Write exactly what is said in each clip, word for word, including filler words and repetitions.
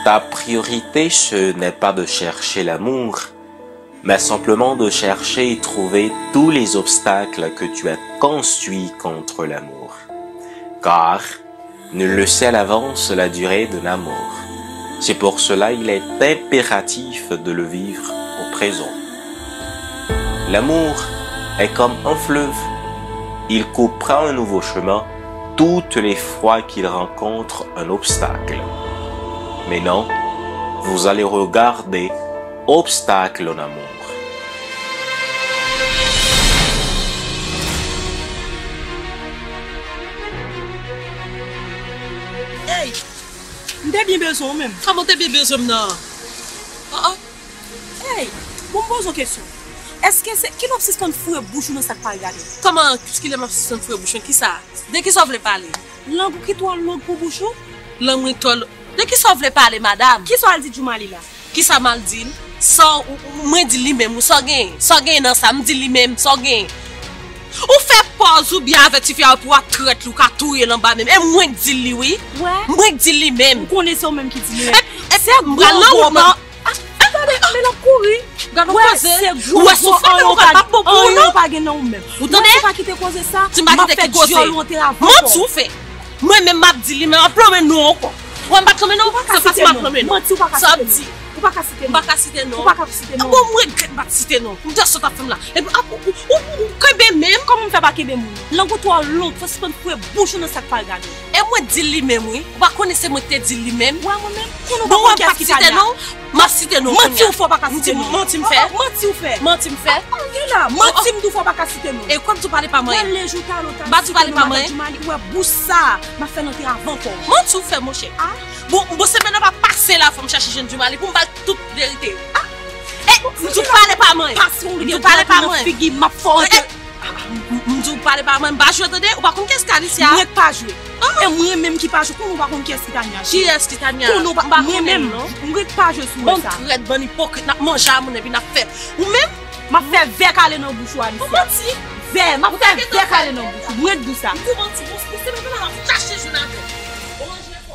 Ta priorité, ce n'est pas de chercher l'amour, mais simplement de chercher et trouver tous les obstacles que tu as construits contre l'amour. Car nul ne sait à l'avance la durée d'un amour. C'est pour cela il est impératif de le vivre au présent. L'amour est comme un fleuve. Il coupera un nouveau chemin toutes les fois qu'il rencontre un obstacle. Mais non, vous allez regarder obstacle en amour. Ey! M te byen bezwen w menm. Kòman w te byen bezwen m nan? Ah, ah. Ey! Bon, m poze w kesyon. Èske se kilè w ap sispann foure bouch ou nan sa k pa regade w? Kòman kilè m ap sispann foure bouch mwen? Kisa? De kisa w vle pale? Lang ou ki twò long pou bouch ou? Lang mwen twò long. De kisa w vle pale, madanm? Kisa w al di Djoumaly la? Kisa m al di l? Sa w, mwen di l li menm, wi, sa w genyen? Sa w genyen nan sa? M di l li menm, sa w genyen? Ou fè pòz ou byen avè tifi a, epi w ap trèt li, ou ka touye l anba menm. E mwen k di l li, wi. Wè. Mwen k di l li menm. M konnen se ou menm ki di li, men. E, e, se m pral nan wout mwen. Ah, ah, gade, men l ap kouri. Gade yon koze. Ou wè se w fè menm ou pa bon pou ou non. Ou pa gen nan ou menm. Ou tande? Mwen si pa kite koze sa, m ap fè dyòl ou antere avan kò w. Manti w fè. Mwen menm m ap di li, men m ap lonmen non w ankò. Wè m pa t lonmen non w, se pati m ap lonmen non. Manti, ou pa ka site non. Sa w ap di? Ou pa ka site non. Ou pa ka site non. Ou pa ka site non. Bon, m regrèt m pa t site non. M te sot ap fè m la. Epi ap ou, ou, ou, ou kenbe menm. Kòman m fè pa kenbe moun? Lang ou twò long, fò w sispann foure bouch ou nan sa k pa regade w. E mwen di l li menm wi. Ou pa konnen se mwen ki te di l li menm? Wè mwen menm. Konnen ou pa konn kiyès ki Tania. M ap site non. Manti ou fè ou pa ka site non. Manti m fè? Manti m fè? Manti m fè? Manti m di w fè ou pa ka site non. E kwè m di w pale pa manyen. Wè lejou talo ta site non madan Djoumaly, ou wè bouch sa m ap fè l antre avan kò w. Manti w fè monchè. Bon, bon semèn nan pa pase la fò m chache jwenn Djoumaly pou m ba l tout verite yo. E m di w pale pa manyen. M di w pale pa manyen. Figi m ap fè w antre. M di w pale pa mwen, m pa jwe tande, ou pa konn kiyès ki Alicia? Mwen k pa jwe. E mwen menm ki pa jwe, konnen ou pa konn kiyès ki Tania. Kiyès ki Tanya? Konnen ou pa, mwen menm, m ret pa jwe sou wè sa. Bann trèt, bann ipokrit, n ap manje a moun epi n ap fè. Ou menm? M ap fè vè kale nan bouch ou, Alicia. Ou manti. Vè, m ap fè vè kale nan bouch ou. Mwen k di w sa. M di w manti, bon, se mwen menm m ap chache jwenn avè w.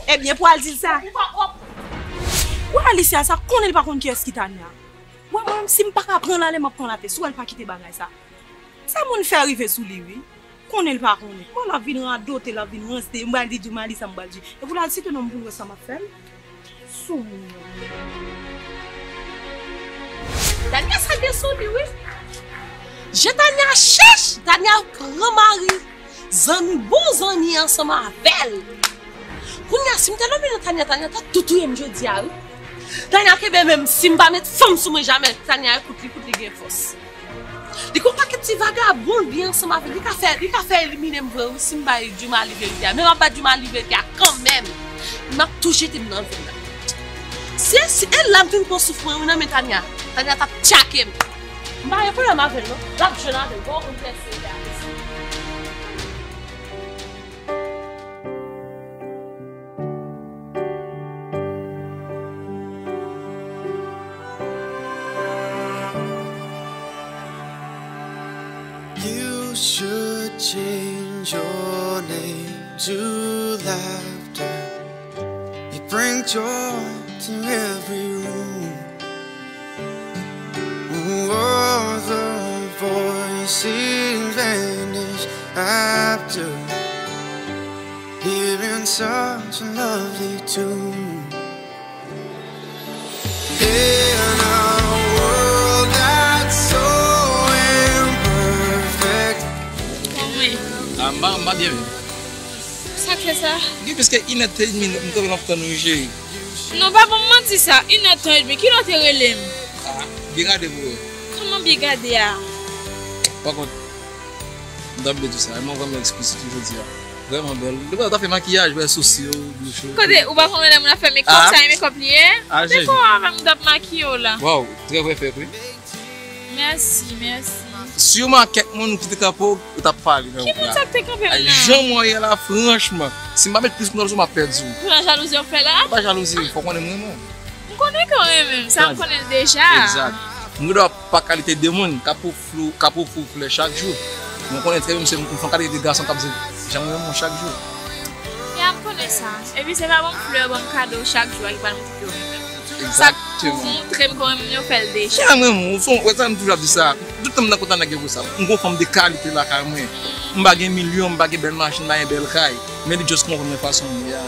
Ebyen, pou al di l sa. Ou pa pwòp. Wè Alicia sa, konnen l pa konn kiyès ki Tanya. Wè mwen menm, si m pa ka pran l ale, m ap pran l atè. Si w wè l pa kite bagay sa. Sa moun fè rive sou li wi. Konnen l pa konnen. Bon, l ap vin radote, l ap vin ranse. M pral di Djoumaly sa m pral di. Epi l al site non m pou l wè sa m ap fè l. Sou moun nan. Tanya sa gen sou li wi. Jan Tanya chèch, Tanya pran mari zanmi, bon zanmi ansanm avè l. Kounye a, si m te lonmen nan Tanya, Tanya ta tou touye m jodi a wi. Tanya kenbe men m, si m pa met fanm sou mwen jamè, Tanya ekout li, kout li gen fòs. Li gon pakèt ti vagabon l byen ansanm avè l. Li ka fè, li ka fè elimine m vre wi si m bay Djoumaly verite a. Men m ap bay Djoumaly verite a kanmenm. M ap tou jete m nan vil la. Si, si, e la m fin pran souf mwen wi nan men Tanya. Tanya t ap tchake m. M pa gen pwoblèm avè l non. L ap jwenn avè l. Bon, ou fè se la. You should change your name to laughter. It brings joy to every room. All the voices vanish after hearing such a lovely tune. In a world that's so imperfect. Ah, m pa, m pa byen menm. Sa k fè sa? Gen plis ke inèdtan edmi m kanpe m ap tann ou wi cheri. Non, pa ban m manti sa, inèdtan edmi, kilè w te rele m? Ah, byen gade pou wè. Kòman byen gade a? Pa kont, m t ap byen di w sa, mwen vrèman eksplisit wi jodi a. Vrèman bèl. Depi w ta fè makiyaj, wè sousi w, bouch ou. Kote, ou pa konn lè moun ap fè mekòp, sa e mekòp li ye? Depi w avè m, m t ap makiye w la. Waw, trè vrè fèt wi. Mèsi, mèsi. Siman kèk moun ki te kanpe w, ou t ap pale nan wout la. Ki moun sa k te kanpe m nan? Jan m wè w ye la, franchman, si m pa met plis kontwòl sou w, m ap pèdi w. Pou nan jalouzi w ap fè la? Se pa jalouzi, fòk w konnen m renmen w. M konnen ke w renmen m, sa m konnen l deja. Egzak. M gen dwa pa kalite de moun k ap ofri w, k ap ofri w flè chak jou. Men w konnen trè byen m se, m se yon kalite de gason k ap di, jan m renmen w chak jou. M konnen sa. Epi se pa ban m flè, ban m kado chak jou a ki pral montre ke w renmen m. Sa k pou Egzakteman. Montre m kòman m yo fè l deja. Sa m renmen w, fò, wè sa m toujou ap di sa. Tout tan m nan kontak nèg yo pou sa. M gon fanm de kalite lakay mwen. M pa gen milyon, m pa gen bèl machin, m pa gen bèl kay. Men li just konprann mwen fason m ye a.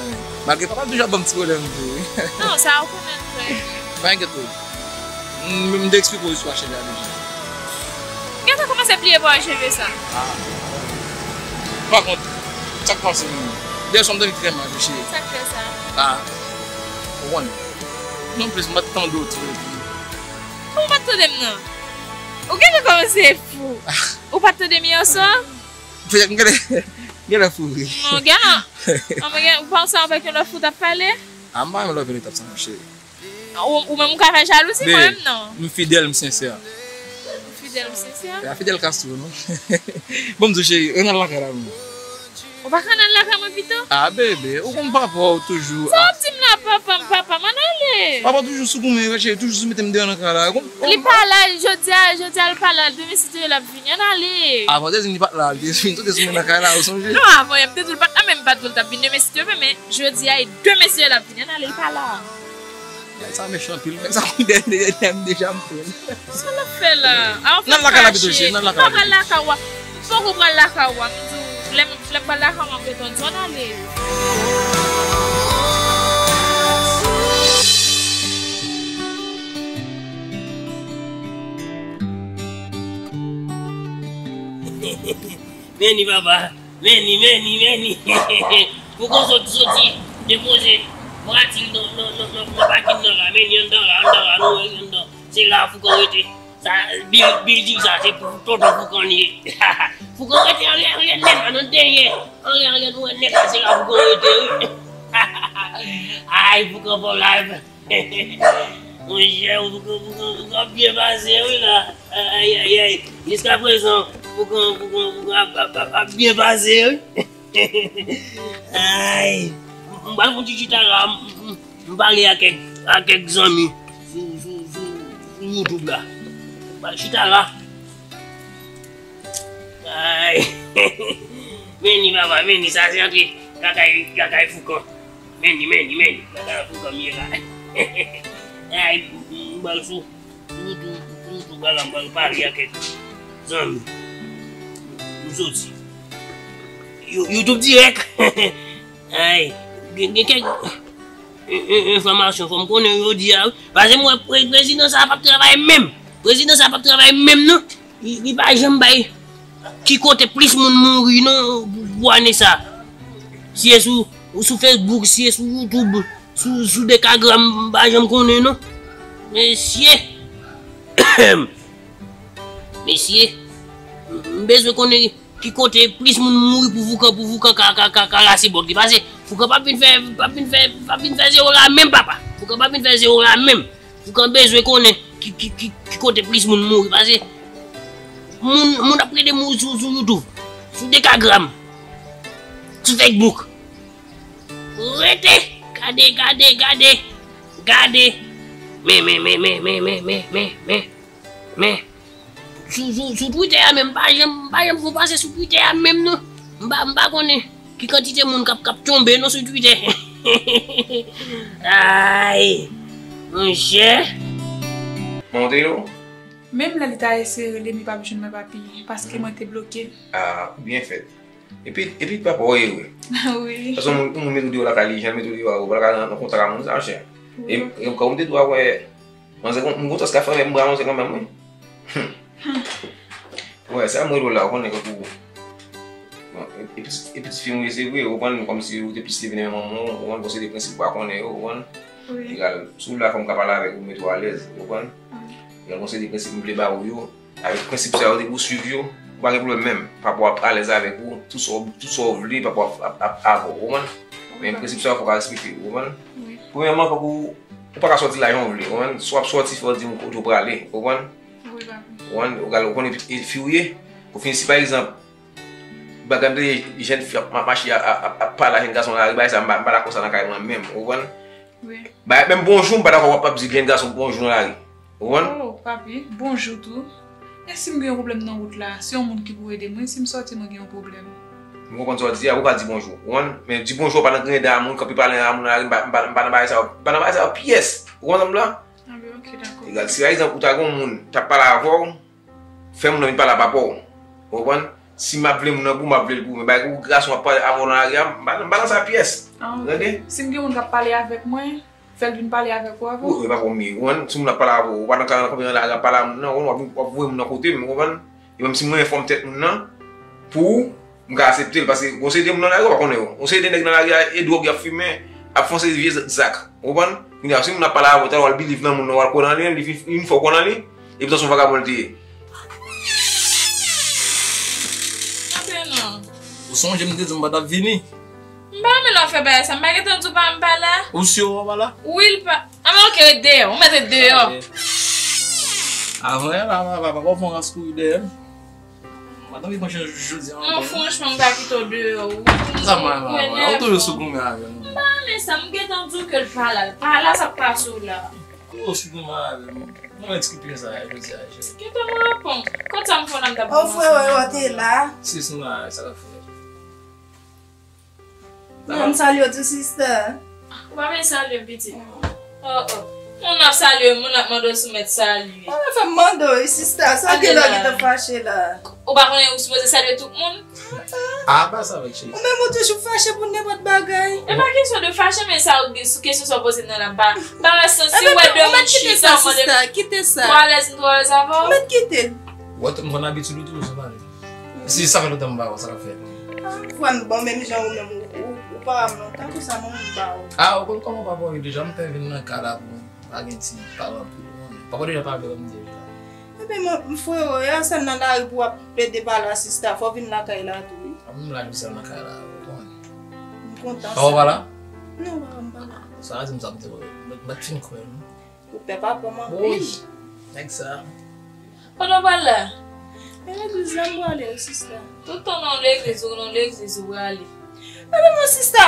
Malgre papa m toujou ap ban m ti pwoblèm tou, wi. Non, sa ou konnen l vre. Pa enkyete w. M, m te eksplike w istwa cheve a deja. Gentan kòmanse bliye bò cheve sa. Ah. Pa kont, sa k pase menm? Dèyè swa m te vin trè mal, wi, cheri. Sa k fè sa? Ah. Ou konn. Non plis, m pa t tande w tou epi. Kòman w pa t tande m nan? Ou gentan kòmanse fou. Ou pa t tande m yè swa? Petèt m genlè, genlè fou wi. Non, gen non. An, men gen, ou panse avèk yon lòt fou t ap pale? Ah, m pa menm lòt fou t ap sa, monchè. Ou, ou menm ou ka fè jalouzi, mwen menm non. M fidèl, m sensè. Ou fidèl, ou sensè? Ya, Fidel Castro, non? Bon, m di w, cheri, ann al lakay la, non. Ou pa ka ann al lakay mwen pito? Ah, bebe, ou konn papa w toujou. Sa w ap di m la, papa m, papa m, ann ale. Papa w toujou sou goumen, cheri, toujou sou mete m deyò nan kay la. Li pa la, jodi a, jodi a, li pa la, demen si Dye vle l ap vini, ann ale. Avan w te di m li pa t la, li te vin, tou te sou mwen nan kay la, ou sonje? Non, avan yè m te di w li pa t la, men m pa t di w li t ap vini demen si Dye vle, men jodi a, e demen si Dye vle l ap vini, ann ale, li pa la. Nèg sa mechan anpil, nèg sa konn dèyè, dèyè, dèyè m deja m pran. Sa l ap fè la? A, w fè m kache. N al lakay la pito, cheri, n al lakay la pito. M poko pral lakay ou a, m poko pral lakay ou a, m di w, lè m, lè m pral lakay ou a, m ap gentan di w ann ale. Men li, papa. Men li, men li, men li. Foukan sot, soti, depoze vwati l nan, nan, nan, nan, nan pakin nan la. Men li anndan la, anndan la, nou wè li anndan. Se la Foukan rete. Sa, bil-, bilding sa, se pou tonton Foukan li ye. Foukan rete anlè, anlè nèt la, nan dèyè. Anlè, anlè, nou wè nèt la, se la Foukan rete, wi. Ay, Foukan fò live. Monchè, ou, ou, ou, ou ap byen pase, wi, la. Ay, ay, ay. Jiskaprezan, ou, ou, ou, ou ap, ap, ap, ap byen pase, wi. Ay. M, m pral fè yon ti chita la, m, m, m pale a kèk, a kèk zanmi sou, sou, sou, sou YouTube la. M pral chita la. Ay. Men li, papa, men li, sa se antre lakay, lakay Foukan. Men li, men li, men li. Lakay Foukan m ye la. Ay, m, m pral sou YouTube, YouTube la, m pral pale a kèk zanmi. M soti. You-, YouTube dirèk. Ay, gen, gen kèk, e, e, enfòmasyon fò m konnen jodi a, wi. Paske m wè pre-, prezidan sa a p ap travay menm. Prezidan sa a p ap travay menm, non. Li, li pa janm bay ki kote plis moun mouri, non, pou, pou ane sa. Si e sou, sou Facebook, si e sou YouTube, sou, sou Dekagram, m pa janm konnen, non. Mesye. Mesye, m, m bezwen konnen ki kote plis moun mouri pou Foukan, pou Foukan ka, ka, ka, ka rase bòt li. Paske Foukan p ap vin fè, p ap vin fè, p ap vin fè zewo la menm, papa. Foukan p ap vin fè zewo la menm. Foukan bezwen konnen ki, ki, ki, ki kote plis moun mouri. Paske moun, moun ap plede mouri sou, sou YouTube, sou Dekagram, sou Facebook. Rete! Gade, gade, gade! Gade! Men, men, men, men, men, men, men, men, men, men. Sou, sou, sou Twitter a menm, m pa janm, m pa janm fon pase sou Twitter a menm non. M pa, m pa konnen ki kantite moun k ap, k ap tonbe non sou Twitter. Ay, monchè. Monte yo. Menm lè li ta eseye rele m, li p ap jwenn mwen, papi, paske mwen te bloke l. Ah, byen fèt. Epi, epi papa w ere. Wi. Paske yon moun, yon moun mete w deyò lakay li, jan l mete w deyò a, ou pa ka nan, nan kontak a moun sa, chè. E, e kòm m te di w a, wè, manzè, m gon chans ka fè m bra manzè kanmenm, wi. Wè, sa m rele w la, ou konnen, kankou, bon, e, e pitit, e pitit fi m ye, se vre, ou konprann, kòmsi ou te plis leve nan men manman w, ou konprann, bon, se de prensip ou pa konnen yo, ou konprann. Wi. Egal, si w la, fò m ka pale avèk ou, mete w alèz, ou konprann. Wi. Egal, bon, se de prensip m vle ba ou yo. Avèk prensip sa yo, depi w swiv yo, ou pa gen pwoblèm menm. Papa w ap alèz avèk ou, tout sa w, tout sa w vle, papa w ap, ap, ap avè w, ou konprann? Men prensip sa yo, fò w ka respekte, ou konprann? Wi. Premyèman, fòk ou, ou pa ka sòti la jan w vle, ou konprann? Si w ap sòti, fò w di m kote w prale, ou konprann? Wi, papi. Ou konprann? Ou gal, ou konnen e fi w ye, ou fin si, pa egzanp, bagay m tande jèn fi ap, ap mache, ap, ap, ap pale a jèn gason nan lari, bagay sa, m pa, m pa dakò sa nan kay mwen menm, ou konprann? Wi. Bagay, menm bonjou, m pa dakò w ap, ap di jèn gason bonjou nan lari. Ou konprann? Oh, papi, bonjou tou. E si m gen yon pwoblèm nan wout la, se yon moun ki pou ede mwen, si m sòti, mwen gen yon pwoblèm. M konprann sa w di a, ou pa di bonjou. Ou konprann? Men di bonjou pa nan griyen dan a moun, kanpe pale a moun nan lari, m pa, m pa, m pa nan bagay sa yo. M pa nan bagay sa yo pyès. Ou konprann sa m di w la? Ah, ben, ok, dakò. Egal, si pa egzanp, ou ta gen yon moun, t ap pale avè w, fè moun nan vin pale ap apre w. Ou konprann? Si m ap vle moun nan pou ou, m ap vle l pou ou. Men bagay pou gason ap pale avè w nan lari a, m pa, m pa nan sa pyès. Ah, ok. Tande? Si m gen moun k ap pale avèk mwen, fè l vin pale avèk ou avan. Ou, ou pa pwomi, ou konprann? Si moun ap pale avè w, ou pa nan ka nan kanpe nan lari ap pale a moun nan, ou konprann, w ap, w ap voye moun nan kote m, ou konprann? E menm si mwen enfòm tèt moun nan, pou ou, m ka aksepte l, paske gon seri de moun nan lari, ou pa konnen yo. Gon seri de nèg nan lari a, e dwòg y ap fimen, ap fonse vye zak. Ou konprann? Kounye a, si moun ap pale avè w, talè w al biliv nan moun nan, w al kwè nan li, li fin, li fin fè w kwè nan li, epi w se yon vagabon li te ye. Antre non. Ou sonje m te di w m pa t ap vini? M pa renmen lè w ap fè bagay sa. M pa gentan di w pa, m pa la. Ou si w pa la? Wi, l pa. Ah, men ok, ret deyò. Ou mèt ret deyò. Avan yè la, papa, papa, w fè yon ras kouri dèyè m. M pa t anvi pran chans jodi a ankò. Non, franchman, m pa kite w deyò. Sa m pa renmen avè w la. Ou toujou sou goumen avè m. M pa renmen sa. M gentan di w ke l pa la. L pa la, sa k pase w la? Ou toujou sou goumen avè m. Mwen ti koupe sa jodi a, cheri. Gentan mwen reponn. Kot sa m fè w la, m t ap... Oh, frè, wè, wè, te la. Sis mwa, sa k ap fè? Nan, m salye w tou, sista. Ou pa bezwen salye m, pitit. Oh, oh. Moun ap salye w, moun ap mande w si w mèt salye. Ou fè m mande w, wi, sista. Sa ke lè w gentan fache la? Ou pa konnen ou sipoze salye tout moun? Ah, pa sa avèk cheri. Ou menm ou toujou fache pou nenpòt bagay. E pa kesyon de fache, men sa ou gen sou kesyon sa w poze m nan la, m pa, m pa wè sans. Si w wè de moun chita, ou mande m. Kite sa, sista, kite sa. Ou alèz, m twò alèz avè w. Ou mèt kite l. Ou wè tout moun konn abitid ou toujou sou pale. Si sa fè lontan m ba ou, sa k ap fèt? Ah, frè m, bon, menm jan ou menm, ou, ou, ou pa wè m lontan konsa, non, m ba ou. Ah, ou konn kòman papa w ye deja, m pè vin nan kay la pou m pa gen ti pale anpil, non. Papa w deja pa vle wè m deja. Ebyen, m, m, frero, e a sèl nan lari pou w ap plede pale a sista, fò w vin lakay la tou, wi. A, m la, m sèl nan kay la, ou konn. M kontan sa. Papa w pa la? Non, papa m pa la. Sa a di m sa m te wè. M, m pa t fin kwè, non. Ou pè papa m anpil. Woy, nèg sa. Kote w pral la? E legliz la m prale wi, sista. Tout tan nan legliz, ou nan legliz, ou prale. Ebyen, mwen, sista,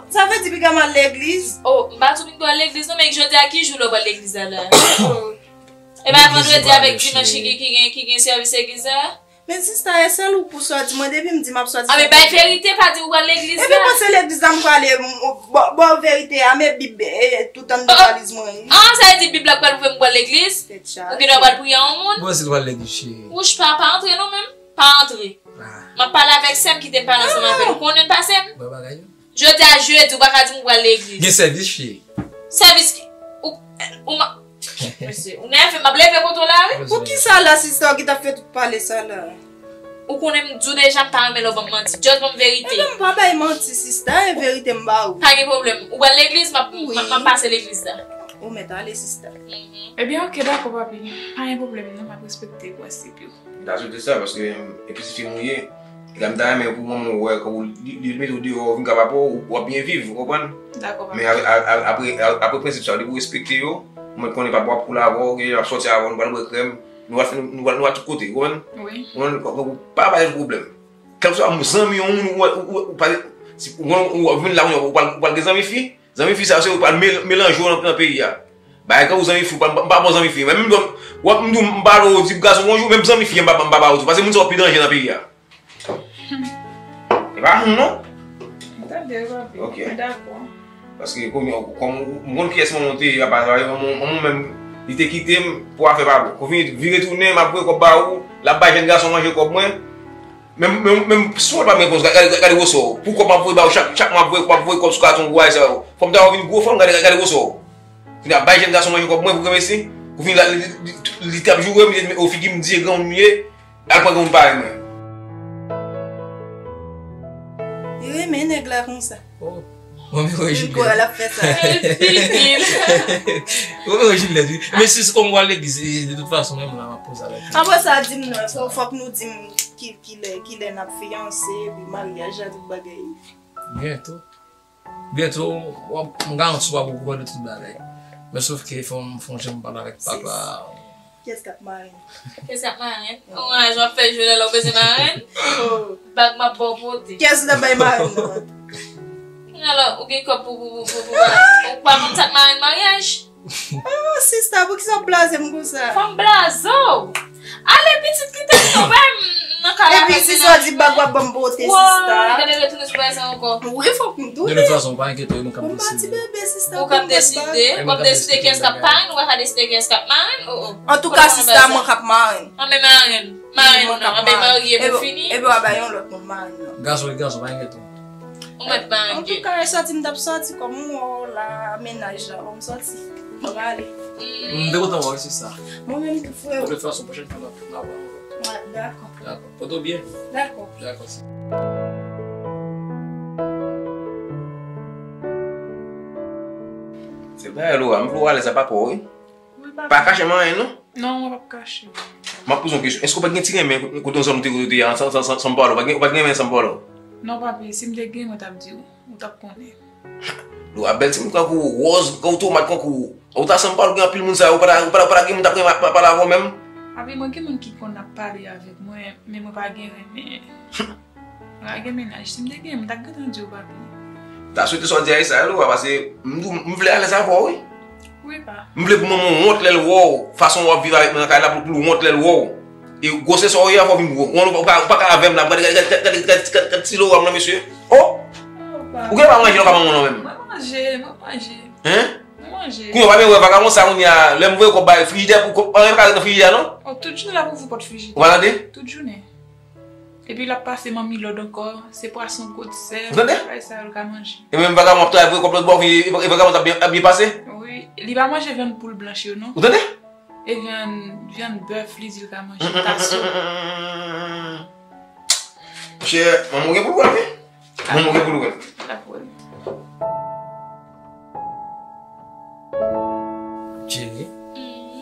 sa vle di piga m al legliz? Oh, m pa tou piga w al legliz, non, men jodi a ki jou lè w pral legliz la, la? E pa vandredi avèk dimanch ki gen, ki gen, ki gen sèvis legliz la? Men sista, e sèl ou pou sòti. Mwen, depi m di m ap sòti, a, men bay verite, pa di ou pral legliz la. Ebyen, bon, se legliz la m prale, m, m, bò, bò verite a, men Bib, e, tout anndan valiz mwen. Ah, sa vle di Bib la pral pwouve m pral legliz? Tèt chaje. Ou gen dwa pral priye a yon moun? Bon, si l pral legliz, cheri. Wouch, pa, pa antre non, menm. Pa antre. Ah. M ap pale avèk sè m, kite m pale ansanm avè l. Ou konnen l pa sè m? Bon bagay yo. Jodi a jedi, ou pa ka di m ou pral legliz. Gen sèvis, cheri. Sèvis ki? Ou, ou ma-, mesye, ou nève, m ap leve kote w la, wi. Poukisa la, sista, ou ki t ap fè tout pale sa la? Ou konnen m di w deja, m pa renmen lè w ban m manti. Just ban m verite. Ebyen, m pa bay manti, sista, e verite m ba ou. Pa gen pwoblèm. Ou pral legliz, m ap, m ap, m ap pase legliz la. Ou mèt ale, sista. Mhm. Ebyen, ok, dakò, papi. Pa gen pwoblèm, non, m ap respekte prensip yo. M ta swete sa, paske, em, e pitit fi m ou ye. Egal, m ta renmen pou manman w wè kòm ou, li, li mete w deyò, ou vin ka papa w, ou, w ap byen viv, ou konprann? Dakò, papa. Men a, a, a, apre, a, apre prensip sa yo, depi w respekte yo, ou mèt konnen papa w ap koule avè w, gen lè l ap sòti avè w, nou pral bwè krèm, nou pral fè, nou, nou pral, nou pral tout kote, ou konprann? Wi. Ou konprann? Ou pa bay pwoblèm. Kèlkeswa zanmi yon moun, ou, ou, ou, ou pa, si, ou, ou, ou vin la, ou pral, ou pral gen zanmi fi, zanmi fi sa yo, se yo k pral mel-, melanje w nan, nan peyi a. Bagay tankou zanmi fi, m pa, m pa bon zanmi fi. Men menm lè w ap m di w m pa vle w di gason bonjou, menm zanmi fi, m pa, m pa ba w tou. Paske moun sa yo pi danje nan peyi a. E pa moun, non. M tande, papi. Ok. M dakò. Paske kòm, kòm m konn kiyès manman w te ye, apa, manman, manman w menm, li te kite m pou afè pa bon. Kou fini, vire tounen, m ap voye kòb ba ou, l ap bay jèn gason manje kòb mwen. Men, men, men, si w pa m repons, gade, gade, gade gwosè w. Pou kòb m ap voye ba ou chak, chak mwa, m ap voye, m ap voye kòb sou katon gwo bagay sa yo. Fò m ta wè w vin gwo, fò m gade, gade gwosè w. Fini ap bay jèn gason manje kòb mwen pou gremesi. Kou fini la, li, li, li, li t ap joure m, li te di, o figi m di e granmoun m ye, al pran granmoun parèy mwen. Li renmen nèg la konsa. Oh, mwen vin wè Juliette. L ap fè sa. Mwen vin wè Juliette, wi. Men si se kòm w al legliz, e, de tout fason, menm la, m ap poze avèk li. Apre sa, di m non, fò, fòk nou di m ki, kilè, kilè n ap fiyanse, epi maryaj la, tout bagay. Byento. Byento, w ap, m garanti w ap okouran de tout bagay. Men sof ke fò m, fò m jan m pale avèk papa. Kiyès k ap marenn? Kiyès k ap marenn? Yon maryaj w ap fè jodi a la, ou bezwen marenn? Oh. Bag m ap ba w pote. Kiyès l ap bay marenn nan? Alò, ou gen kòb pou, pou, pou, pou, pou, ou pa konn sa k marenn maryaj? Oh, sista, poukisa w ap blaze m konsa? Fò m blaze w. Ale, pitit, kite m non, bay m, Epi si sa di bag w ap ban m pote, sista. Gade retounen sou bagay sa ankò. Wi, fòk m tounen. De toute façon, pa enkyete w, e mwen k ap deside. Ou k ap deside, w ap deside kiyès k ap parenn, ou pa ka deside kiyès k ap marenn. Oh, oh. Antouka, sista, mwen k ap marenn. Anben marenn. Marenn nan, anben marye pou fini. Epi w a bay yon lòt moun marenn nan. Gason e gason, pa enkyete w. Ou mèt marenn. Antouka, e sòti m t ap sòti, kòm ou wè w la, mennaj la, ban m sòti. Ban m ale. M te kontan wè w, sista. Mwen menm tou, freo. De toute façon, pwochèn fwa n ap, n ap wè ankò. Dakò. Dakò. Pote w byen. Dakò. Dakò, sista. Se bagay Laura, m vle w alèz a papa w, wi. Wi, papi. Pa kache m anyen, non. Non, mwen p ap kache w. M ap poze yon kesyon. Èske w pa t gen ti renmen kote yon zanmi te kote a, san, san, san, san m pale w? Ou pa t gen, ou pa t gen renmen san m pale w? Non, papi, si m te gen, mwen t ap di w. Ou t ap konnen. Laura bèl timoun kankou w, wòz, kankou tomat kankou w. Ou ta san m pale w, gen anpil moun sa yo, ou pa ta, ou pa ta, ou pa ta gen moun t ap renmen ap pale avè w menm? Papi, mwen gen moun ki konn ap pale avèk mwen, men mwen pa gen renmen. Mwen pa gen mennaj. Si m te gen, m t ap gentan di w, papi. M ta swete sa w di a e sa, wi, paske m, m vle alèz avè w, wi. Wi, pa. M vle pou manman w wont lè l wè w, fason w ap viv avèk mwen nan kay la, pou, pou l wont lè l wè w. E gwosè sa w ye a, fò w vin gwo. Ou, ou pa, ou pa ka avè m la, gade, gade, gade ti lo wòm nan, mesye. Oh! Ou gen pa manje nan ka manman w nan menm? Mwen manje, mwen manje. Hein? Mwen manje. Kounye a, w pa byen wè vagabon sa, kounye a, lè m voye kòb bay frijidè, pou kòb, anyen pa ka ret nan frijidè, non? Oh, tout jounen l ap ouvri pòt frijidè. Ou pa tande? Tout jounen. Epi l ap pase manmi lòd ankò, se pwason kot, sèl, bagay sa yo l ka manje. Ou tande? E menm vagabon ap travay voye kòb lòt bò, e, e vagabon ap byen, ap byen pase? Wi, li pa manje vyann poul blanch yo, non. Ou tande? E vyann, vyann bèf, li di l ka manje, taso. Monchè, manman w gen pou l wè l, wi. Manman w gen pou l wè l. L ap wè l. Cheri,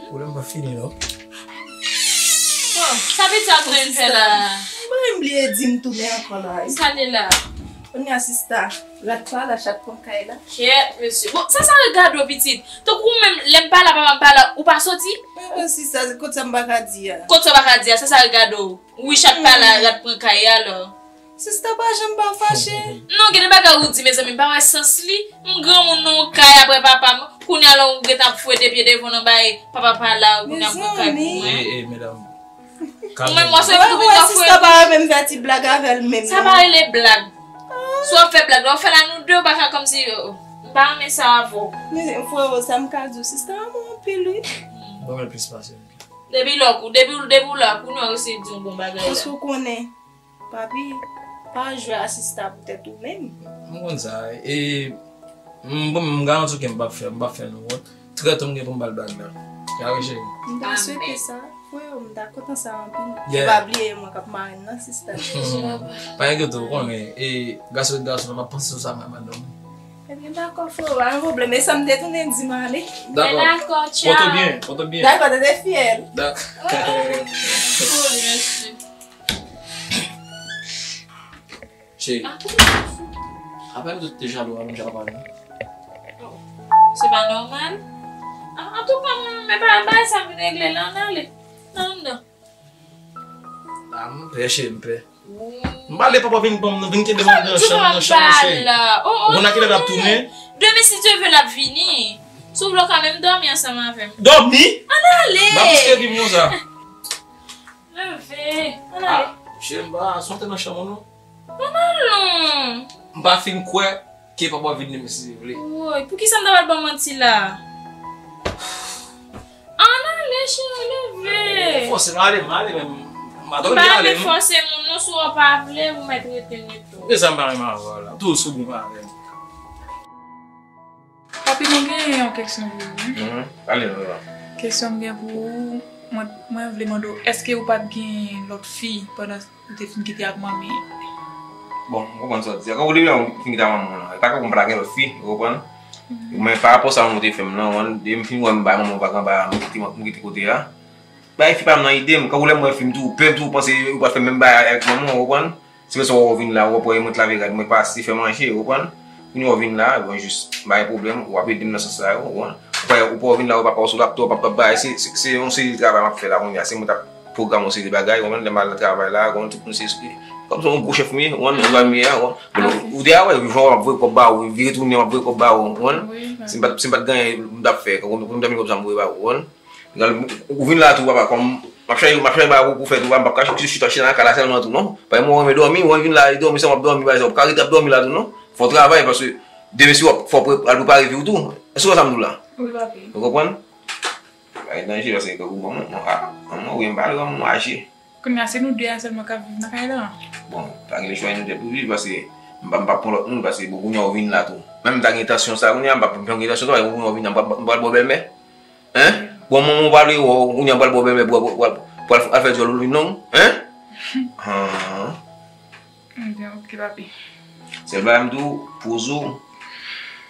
pwoblèm pa fini non. Bon, sa pitit sa tounen fè la? Mwen bliye di m tounen ankò la. Sa li la? Kounye a sista, rat pa la, chat pran kay la. Kèt, mesye. Bon, sa sa regade w pitit. Tankou w menm, lè m pa la, papa m pa la, ou pa soti? Mwen sista, kot sa m pa ka di a? Kot sa w pa ka di a, sa sa regade w? Wi, chat pa la, rat pran kay alò. Sista pa janm pa fache. Non, gen de bagay ou di, mezanmi, m pa wè sans li. M granmoun nan yon kay apre papa m. Kounye a la, ou gentan ap fouye de pye devan nan bay papa pa la, ou kounye a pran kay pou mwen. Mezanmi. E, e, medam. Ou menm, wè se ou tou pito fouye. Sista pa renmen m fè ti blag avè l menm. Sa pa rele blag. Si w ap fè blag la, w fè l a nou de, ou pa ka kòmsi, oh, oh. M pa renmen sa avè w. Men, frero, sa m ka di w, sista renmen w anpil, wi. Ban mwen plis pasyans. Depi lè w kou-, depi, depi w la, kounye a w eseye di yon bon bagay la. Paske w konnen, papi, pa jwe a sista poutèt ou menm. M konn sa, e, m, bon, m garanti w ke m p ap fè, m p ap fè nou wont. Trè tou m gen pou m ba l blag la. Kare cheri. M ta swete sa. Freo, m ta kontan sa anpil. Yeah. E pa bliye mwen k ap marenn nan, sista. Pa enkyete w, ou konnen, e, gason, gason, m ap panse sou sa, mwen, madanm. Ebyen, dakò, freo, pa gen pwoblèm. E sa m te tounen di m ale. Dakò. Dakò, tchao. Pote byen, pote byen. Dakò, tete fyèl. Dakò. Wi, wi, wi. Cool, mèsi. Cheri. Ah, poukisa w fou? Apa nou tout te jalou a menm jan papa nou? Oh, se pa nòmal. Ah, antouka, mwen, men pa bagay sa m vin regle la, ann ale. Nan anndan. Ah, m pè, cheri, m pè. M pale papa vin ban m, vin kenbe m nan chanm, nan chanm, cheri. Ou konn a kilè l ap tounen? Demen, si Dye vle, l ap vini. Si w vle, w ka menm dòmi ansanm avè m. Dòmi? Ann ale! M pa plis ke di m konsa. Leve, ann ale. Ah, cheri, m pa sonte nan chanm ou, non. Ann al non. M pa fin kwè ke papa w vin li menm si li vle. Woy, poukisa m ta pral ba w manti la? Ann ale, cheri, leve. Fòse m ale, m ale, men m pa t oblije ale, non. Fòse moun non, si w pa vle, ou mèt rete, rete. E sa m pa renmen avè w la. Toujou sou bouyon avè m. Papi, mwen gen yon kesyon pou ou, wi. Mhm. Pale non, Eva. Kesyon m gen pou ou, mwen, mwen vle mande w, èske ou pa t gen lòt fi pandan ou te fin kite ak manmi? Bon, m konprann sa w di a. Kankou depi lè ou fin kite ak manman w lan, e pa kankou m pa ta gen lòt fi, ou konprann? Mhm. Men pa rapò sa manman w te fè m nan, ou konprann? Depi m fin wè m bay manman w vag anba, m kite, m kite kote a. Bay fi pa m nan ide m. Kankou lè m wè fi m tou, pè m tou, panse yo pral fè menm bagay avèk manman w, ou konprann? Se konsa w vin la, w ap wè mwen t lave rad mwen, pase fè manje, ou konprann? Kounye a w vin la, bon, jis bay pwoblèm, w ap ede m nan sans sa yo, ou konprann? Ou pa, ou pa w vin la, ou papa w sou laptop, ap, ap bay, se, se, se yon seri travay m ap fè la kounye a, se mwen t ap pwograme yon seri bagay, ou konprann? Lè m al nan travay la, ou konprann, tout moun se espri. Kòm se yon gwo chèf m ye, ou konpran, ou va m ye a, ou konpran. Bon, ou te a wè, jan w ap voye kòb ba ou, vire tounen, w ap voye kòb ba ou, ou konprann? Si m pa t, si m pa t gen anyen m t ap fè, konbyen, konbyen kòb sa m voye ba ou, ou konprann? Ou vin la tou, papa, kòm M ap chache, m ap chache bagay pou fè tou, m p ap ka chita, chita nan kay la sèlman tou, non. Paske mwen renmen dòmi, mwen vin la, e dòmi, se m ap dòmi, bagay sa, w ap ka rete ap dòmi la tou, non. Fò w travay, paske demen si w ap, fò w pre-, al prepare vi w tou. Èske w wè sa m di w la? Wi, papi. Ou konprann? Bagay danjere, paske kòm manman, manman, wi, m pa vle manman aje. Kounye a, se nou de a sèlman k ap viv nan kay la. Bon, pa gen lechwa, nou de pou viv, paske m pa, m pa pran lòt moun, paske bon, kounye a w vin la tou. Menm m ta gen entansyon sa, kounye a, m pa, m pa gen entansyon sa, kounye a w vin la, m pa, m pral bò bèlmè. Hein? Bon, manman, w pa vle wè w, kounye a m pral bò bèlmè, pral, pral, pral al fè dyòl ou vin non? Hein? Ah. Ebyen, ok, papi. Sèl bagay m di w, poze w.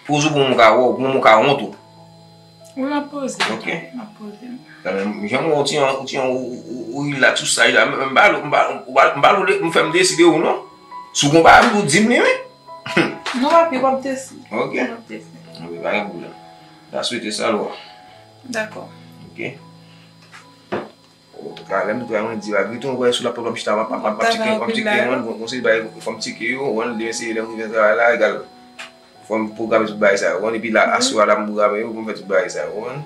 Poze w pou mwen ka wè w, pou mwen ka wont ou. Wi, m ap poze m. Ok. M ap poze m. Kanmenm, jan m wè w ti jan, w ti jan, ou, ou, ou, ou relax, ou saj la, m, m pa, m pa, m pa, m pa, m fè m deside ou non. Si w gon bagay pou di m li, wi. Non, papi, w ap deside. Ok. W ap deside. Ok, pa gen pwoblèm. N a swete sa lwa. Dakò. Ok. Antouka, lè m tou mwen di la, gri tou mwen sou laptop la, m chita, m ap, m ap, m ap tcheke, m ap tcheke, wan, gon, gon seri bagay, fò m tcheke yo, wan, demen se lè m rive travay la, egal. Fò m pwograme tout bagay sa yo, wan, epi la, aswè a la, m pwograme yo, pou m fè tout bagay sa yo, wan.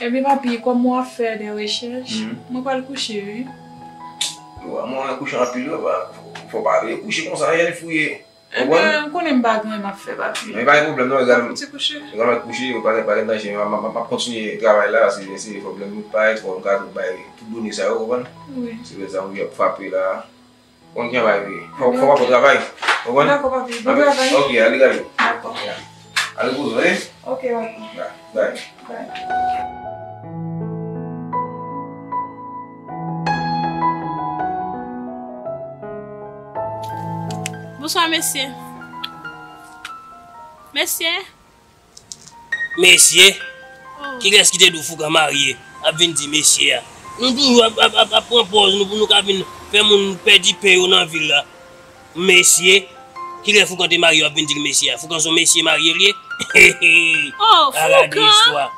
Ebyen, papi, kòm w ap fè de rechèch, mwen pral kouche, wi. Yo, mwen kouche anpil, yo, pa, fò pa vle kouche konsa, anyen fouye. Ebyen, ou konnen m pa gen anyen m ap fè, papi. Men pa gen pwoblèm, non, egal. Fò m ti kouche. Egal, mwen kouche, yo, pa gen, pa gen danje, m, m, m, m ap kontinye travay la, se, se pwoblèm, m pa twò, m ka bay tout done sa yo, konprann? Wi. Se lè sa, m ap frape la. Konn ki anba epi. Fò, fò w ap travay. Konprann? Dakò, papi. Bon travay. Ok, ale gade. Dakò. Ale poze w, eh? Ok, papi. Bye. Bye. Bye. Bonswa, mesye. Mesye. Mesye? Oh. Kilès ki te di w Foukan marye, ap vin di mesye a? Nou toujou ap, ap, ap, ap pran pòz nou pou nou ka vin fè moun pèdi pen yo nan vil la. Mesye? Kilè Foukan te marye, w ap vin di l mesye a? Foukan se yon mesye marye l ye? Oh, ala de istwa.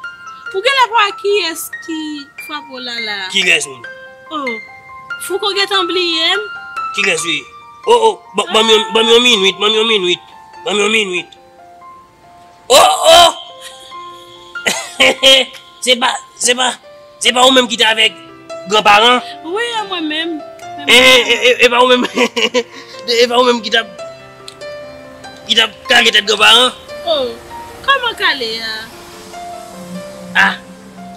Ou genlè pa wè kiyès ki frape w la la. Kilès menm? Oh, Foukan gentan bliye m. Kilès wi? Oh, oh, ban, ban m yon, ban m yon minit, ban m yon minit, ban m yon minit. Oh, oh! Se pa, se pa, se pa ou menm ki te avèk granparan? Wi, e mwen menm. E, e, e, e pa ou menm, e pa ou menm ki t ap, ki t ap kale tèt granparan? Oh, kòman kale a? Ah.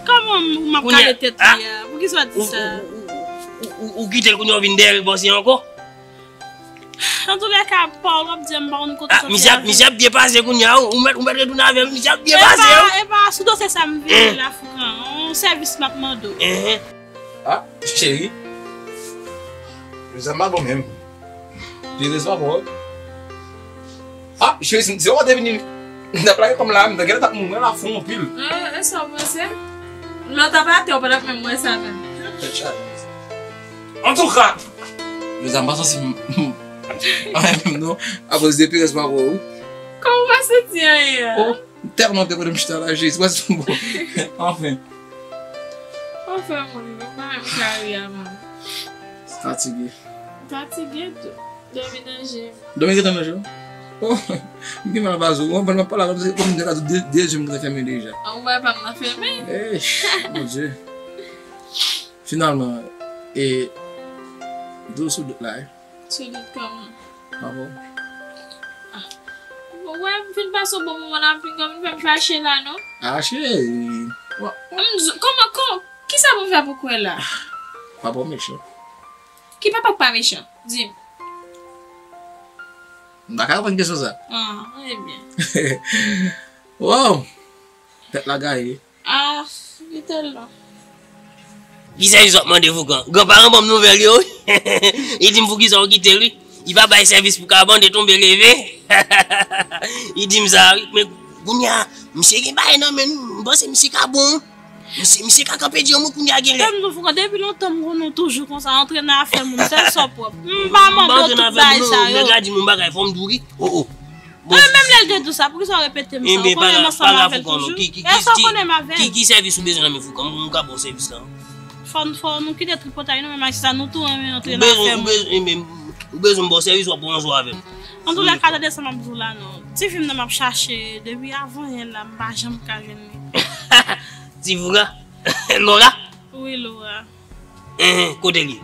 Kòman m ap kale tèt li a? Poukisa w di sa? Ou, ou, ou, ou, ou kite l kounye a w vin dèyè l panse ankò? Antoulèka, pa w ap di m pa konn kote soti avè m. Misye ap, misye ap byen pase kounye a, ou mèt, ou mèt retounen avè l, misye ap byen pase, wi. E pa, e pa sou dosye sa m vini la, Foukan. Yon sèvis m ap mande w. Ah, cheri. Sa m pa bon menm. Jezi, sa bon. Ah, cheri, si, si w te vini, m t ap lage kò m la, m t ap gentan t ap mouri la fon anpil. Ah, e sa w panse? Lòt ap atè, w pa t ap menm wè sa menm. Antouka, Jezi, m pa santi m, anyen menm non, akoz de perèz m ap wè w. Kòman w pa santi anyen an? Oh, m tèlman pè kote m chita la, Jezi, se bon. Anfen. Anfen, moun, m pa menm ka ri a, moun. Fatige. Fatige tou. Dòmi nan je m. Dòmi gentan nan je w? Oh, m gen mal baz ou. Ou konprann m ap pale avè w, se kòm m te ka di de, de je m gentan fèmen deja. An, ou wè pa m nan fèmen? Eish, mon Dieu. Finalman, e, dlo sou dout la, e. Sou dout kòman? Bravo. Ah. Ou wè, m fin pase yon bon moman la, m fin, m fin fache la, non? Ah, cheri. Wa- M di, kòman, kò-, kisa pou m fè pou kwè la? Papa w mechan. Ki papa k pa mechan? Di m. M pa ka reponn kesyon sa. Ah, ebyen. Wow! Tèt la gaye. Ah, kite l non. Ki sèvis w ap mande Foukan? Granparan ban m nouvèl yo, wi. Li di m poukisa w kite l, wi. Li pa bay sèvis pou ka mande tonbe leve. Li di m sa, wi. Men kounye a, misye gen bagay nan men l, wi. M panse misye ka bon. Misye, misye ka kanpe di yon mo kounye a genlè. Kòm nou Foukan, depi lontan m konnen w toujou konsa, antre nan afè moun, fè sa w pwòp. M pa mande w tout bagay sa yo. Nèg la di m yon bagay, fò m di w wi. Oh, oh. Bon. Mwen menm lè l te di w sa, poukisa w repete m sa? Ou konnen m ansanm avè l toujou? E sa w konnen m avè l? Ki, ki, ki sèvis ou bezwen nan men Foukan? M ka ba w sèvis la. Fò n, fò nou kite tripotay nou menm ak sa, nou tou renmen antre nan afè moun. Ou bezwen, ou bezwen, ou bezwen m ba w sèvis, w ap pran yon jou avè m. Antoulèka, tande sa m ap di w la non. Tifi m nan m ap chache depi avan yè la, m pa janm ka jwenn li. Ti Foukan? Laura? Wi, Laura. Enhen, kote l ye?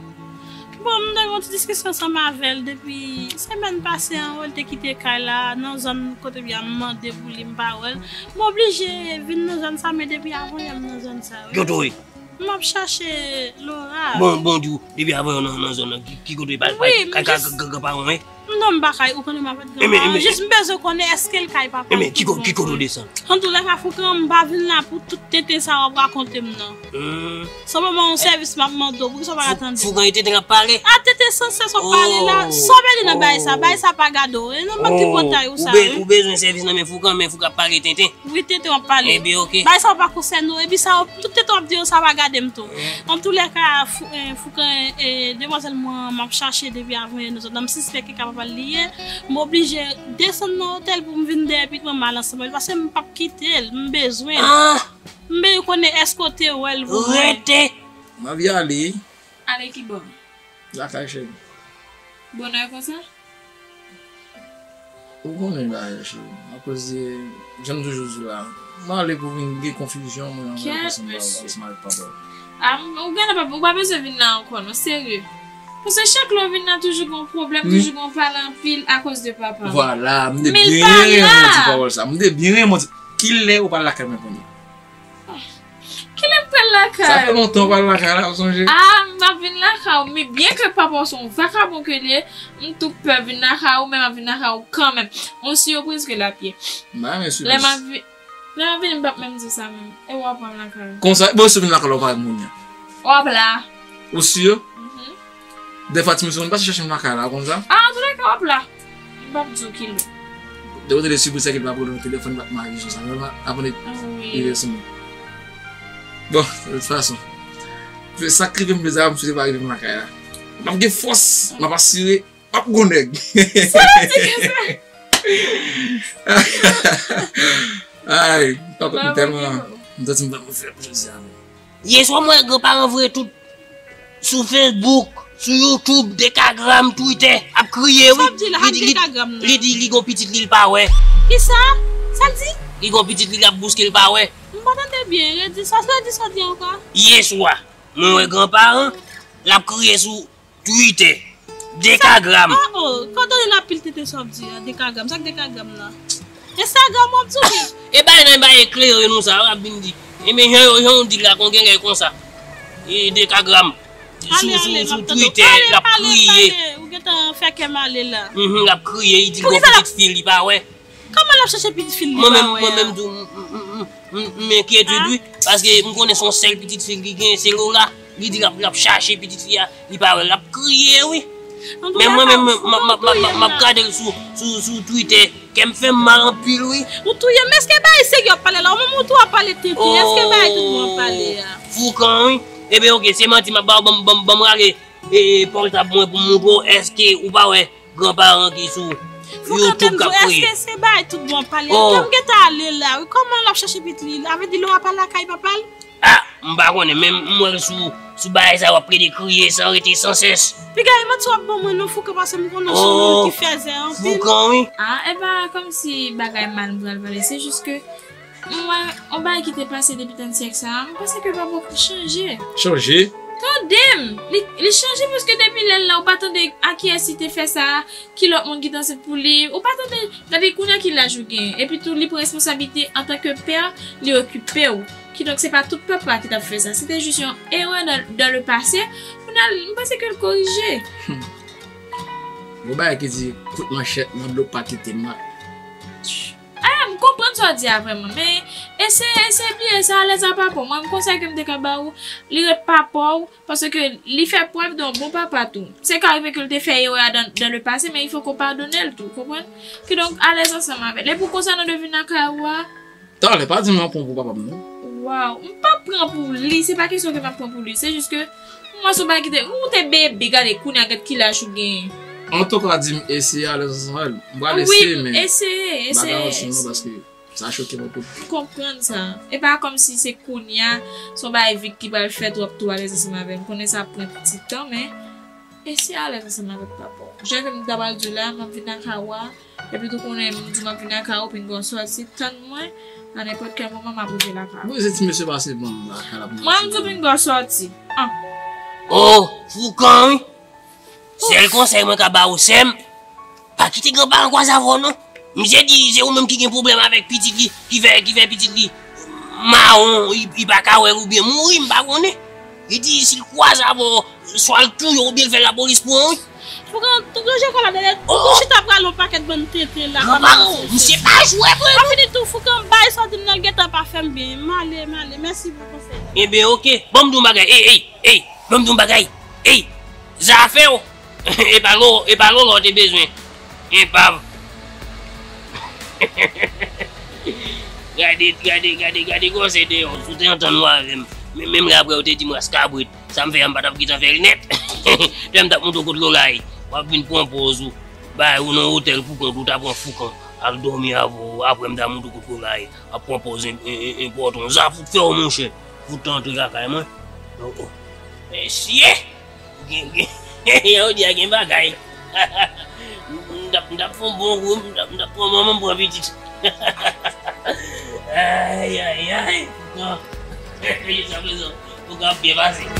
Bon, m te gen yon ti diskisyon ansanm avè l depi semèn pase an, wi, l te kite kay la, nan zòn kote m ap mande pou li, m pa wè l. M oblije vin nan zòn sa, men depi avan yè m nan zòn sa, wi. Kote w ye? M ap chache Laura. Bon, bon, di w, depi avan yè w nan, nan zòn nan, ki, ki kote w ye? Pa, pa, wi, m ka, ka, jis ka, ka, pa wè. Non, m pa kay, ou konnen m ap fè granma. Jis m bezwen konnen èske l kay papa l. Enben, ki ko-, ki kote w desann? Antoulèka, Foukan, m pa vin la pou tout tenten sa w ap rakonte m nan. Hmm. Sèlman yon sèvis m ap mande w, poukisa w pa ka tande? Foukan, e tenten k ap pale? A, tenten san sès w ap pale la. Oh. Sa w pèdi nan bagay sa? Bagay sa pa gade w. E nan mank tripotay ou sa, wi. Ou be-, ou bezwen sèvis nan men Foukan, men Foukan ap pale tenten. Wi, tenten w ap pale. Ebyen, oke. Bagay sa yo pa konsène w. Epi sa yo, tout tenten w ap di yo, sa pa gade m tou. Antoulèka, Fou-, eh, Foukan, eh, demwazèl mwen, m ap chache depi avan yè nou sot la. M sispèk e ka papa l li ye. M oblije desann nan otèl pou m vin dèyè pitit mwen, m al ansanm avè l. Paske m p ap kite l. M bezwen l. Ah! M bezwen konnen èske w te wè l pou mwen. Rete! M ap ale. Ale ki bò? Lakay, cheri. Bonè konsa? Ou konnen bagay yo, cheri. Akoz de, jan m toujou di w la, m ale pou vin gen konfizyon, mwen, ansanm avèk papa w. Ah, m, ou genlè pa, ou pa bezwen vin la ankò, non, serye. Paske chak lè w vin la, toujou gen pwoblèm, toujou gen pale anpil akoz de papa. Vwala, m te byen renmen w di pawòl sa. M te byen renmen w di, kilè ou pral lakay mwen kounye a? Kilè m pral lakay? Sa fè lontan w pral lakay la, ou sonje? Ah, m ap vin lakay ou, men byen ke papa w se yon vakabon ke l ye, m tou pè vin lakay ou, men m ap vin lakay ou kanmenm. Yon sipriz ke l ap ye. M pa renmen sipriz. Lè m ap vi-, lè m ap vini, m p ap menm di w sa menm. E w ap pran m lakay ou. Konsa, bon, si w vin lakay la, ou pa wè moun nan. W ap la. Ou si? Mhm. Dèfwa ti mesye moun pase chèche m lakay la, konsa? Ah, antoulèka, w ap la. M p ap di w kilè. Depi w tande sipriz sa ki pa pran nan telefòn, m p ap mare sou sa. Mwen, apre li rive sou mwen. Bon, de tout fason, se sa k rive m deja, m swete pa rive m lakay la. M ap gen fòs, m ap asire, m ap gon nèg. Sa w di ke sa? Ay, papa, m tèlman, m santi m tèlman fèb jodi a menm. Yè swa m wè granparan voye tout sou Facebook, sou YouTube, Dekagram, Twitter, ap kriye, wi. Sa w di la, ak Dekagram nan? Li di li gon pitit li, l pa wè. Kisa? Sa l di? Li gon pitit li, l ap bouske, l pa wè. M pa tande byen. Redi sa, redi sa w di ankò. Yè swa, mwen wè granparan, l ap kriye sou Twitter. Dekagram. Oh, oh, kote w jwenn anpil tenten sa w ap di a, Dekagram? Sa k Dekagram nan? Instagram w ap di w? E bay nan bay eklere nou sa, w ap vin di. E men jan yo, jan w di la, kon gen lè konsa. E Dekagram. Sou, sou, sou Twitter, l ap kriye. Ou gentan fè kè m ale la. Mhm, l ap kriye, li di l gon pitit fi l, li pa wè. Kòman l ap chache pitit fi l, li pa wè a? Mwen menm, mwen menm tou, m, m, m, m, m enkyetid, wi. Paske m konnen se yon sèl pitit fi l li gen, se Lola. Li di l ap, l ap chache pitit fi a, li pa wè l, l ap kriye, wi. Men mwen menm, m, m, m, m, m, m ap gade l sou, sou, sou Twitter. Kè m fè m mal anpil, wi. Ou touye m, èske bagay serye w ap pale la? Ou menm ou tou ap pale tenten, èske bagay tout bon w ap pale a? Foukan, wi. Ebyen, oke, se manti m ap ba w, ban m, ban m, ban m rale, e, e, pòtab mwen pou m montre w, èske ou pa wè granparan ki sou YouTube k ap kriye. Èske se bagay tout bon w ap pale a? Kè m gentan ale la, wi. Kòman l ap chache pitit li? Sa vle di Laura pa lakay papa l? Ah, m pa konnen, men m wè l sou, sou bagay sa yo ap plede kriye san rete, san sès. Piga e manti w ap ban mwen non, Foukan, paske m konnen w se yon moun ki fèzè anpil. Foukan, wi. Ah, e pa kòmsi bagay mal m pral pale, se jis ke m wè yon bagay ki te pase depi tann syèk sa a, m panse ke papa w chanje. Chanje? Tande m! Li, li chanje paske depi lè l la, ou pa tande a kiyès li te fè sa a, ki lòt moun ki te ansent pou li, ou pa tande, gade kounye a ki laj ou genyen. Epi tou, li pran responsablite antanke pè, li okipe w. Kidonk, se pa tout papa ki t ap fè sa. Se te jis yon erè dans, dans le passé. Kounye a, m panse ke l korije. Gon bagay ki di, kout manchèt nan dlo pa kite mak. Ah, m konprann sa w di a vrèman, men eseye, eseye bliye sa, alèz a papa w. Mwen, m konsèy ke m te ka ba ou, li ret papa w, paske li fè prèv de yon bon papa tou. Se ka rive ke l te fè erè a dans, dans le passé, men il faut qu'on pardonne l tou, konprann? Kidonk, alèz ansanm avè l. Epi w konsa nou devin nan kay ou a, Talè, pa di m w ap pran pou papa m, non. Waw, m p ap pran pou li, se pa kesyon ke m ap pran pou li, se jis ke m wè se yon bagay ki te, ou te bebe, gade kounye a, gad ki laj ou genyen. Antouka, di m eseye alèz ansanm avè l. M pral eseye, men eseye, eseye, bagay yo sou non, paske sa choke m anpil. M konprann sa. E pa kòmsi se kounye a, se yon bagay vit ki pral fèt, w ap tou alèz ansanm avè l. M konnen sa ap pran ti tan, men eseye alèz ansanm avèk papa w. Jan ke m ta pral di w la, m ap vin nan kay ou a. Epi tou konnen m di m ap vin lakay ou, pinga w sòti, tann mwen, a nenpòt kèl moman m ap rive lakay ou. Mwen se ti mesye pase ban m lakay la pou m. Mwen m di w pinga w sòti. An. Oh, Foukan, wi. Sèl konsèy mwen ka ba ou, sè m, pa kite granparan kwaze avè w, non. Misye di se ou menm ki gen pwoblèm avèk pitit li, ki fè, ki fè pitit li mawon, li, li pa ka wè l oubyen mouri, m pa konnen. Li di si l kwaze avè w, swa l touye w oubyen l fè lapolis pran w, wi. Foukan, tou ranje kò la dèyè, ou chita pral yon pakèt bann tenten la. Granparan, misye pa jwe vre, non. Fini tou, Foukan, bay sa w di m nan, l gentan pa fè m byen. M ale, m ale. Mèsi pou konsèy la. Ebyen, oke. Ban m di w yon bagay. Ey, ey, ey. Ban m di w yon bagay. Ey. Zafè w. E pa lo, e pa lo lò te bezwen. Enpav. Gade, gade, gade, gade gwosè deyò. Si w te antann ou avè m. Men, menm lè apre ou te di m ras kabrit. Sa m fè a m pa t ap gentan fè l nèt. Lè m t ap montre w kot Lola ye. W ap vin pran pòz ou. Bay ou nan otèl pou kont ou, ta pran Foukan. Al dòmi avè w. Apre m ta montre w kot Lola ye. Ap pran pòz en, en, en, enpòtan. Zafè w fè w monchè. Fout antre lakay mwen. Oh, oh. Mesye! Gen, gen, jodi a gen bagay. M t ap, m t ap fè yon bon kou, m t ap, m t ap pran manman m pran pitit. Ay, ay, ay, Foukan. Jiskaprezan, Foukan ap byen pase.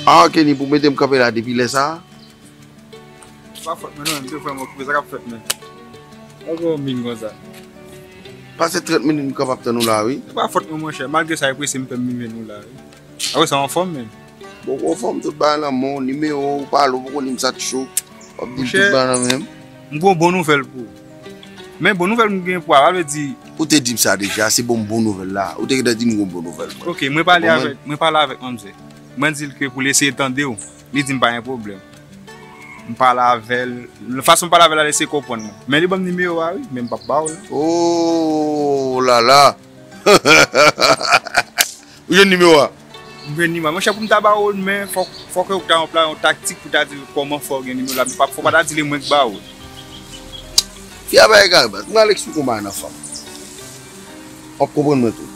Ah, Kenny, pou mete m kanpe la depi lè sa a? Se pa fòt mwen non, m te vrèman okipe, sa k ap fèt menm? Mwen gen yon min konsa. Pase trant minit m kanpe ap tann ou la, wi. Se pa fòt mwen, monchè. Malgre sa, e prese m fè m rive nou la, wi. Apre sa, w anfòm menm? Bon, w anfòm, tout bagay nan men w, nimewo w, pale, w poko di m sa t cho. W ap di m tout bagay nan men m. M gen yon bon nouvèl pou ou. Men bon nouvèl m gen pou ou a, pa vle di. Ou te di m sa deja, se bon, bon nouvèl la. Ou te gentan di m gon bon nouvèl pou mwen. Ok, mwen pale avèk, mwen pale avèk manmzè. Mwen di l ke pou l eseye tande w. Li di m pa gen pwoblèm. M pale avè l. Fason m pale avè l la, l eseye konprann mwen. Men li ban m nimewo a, wi, men m p ap ba w l. Oh la la! Ou jwenn nimewo a? M jwenn nimewo a. Monchè, pou m ta ba w l, men fòk, fòk ou ta yon plan, yon taktik pou ta di l kòman fè w gen nimewo la. M p ap, fò w pa ta di l e mwen k ba w l. Fi a bay kay baz. M al eksplike w bagay nan fanm. W ap konprann mwen tou.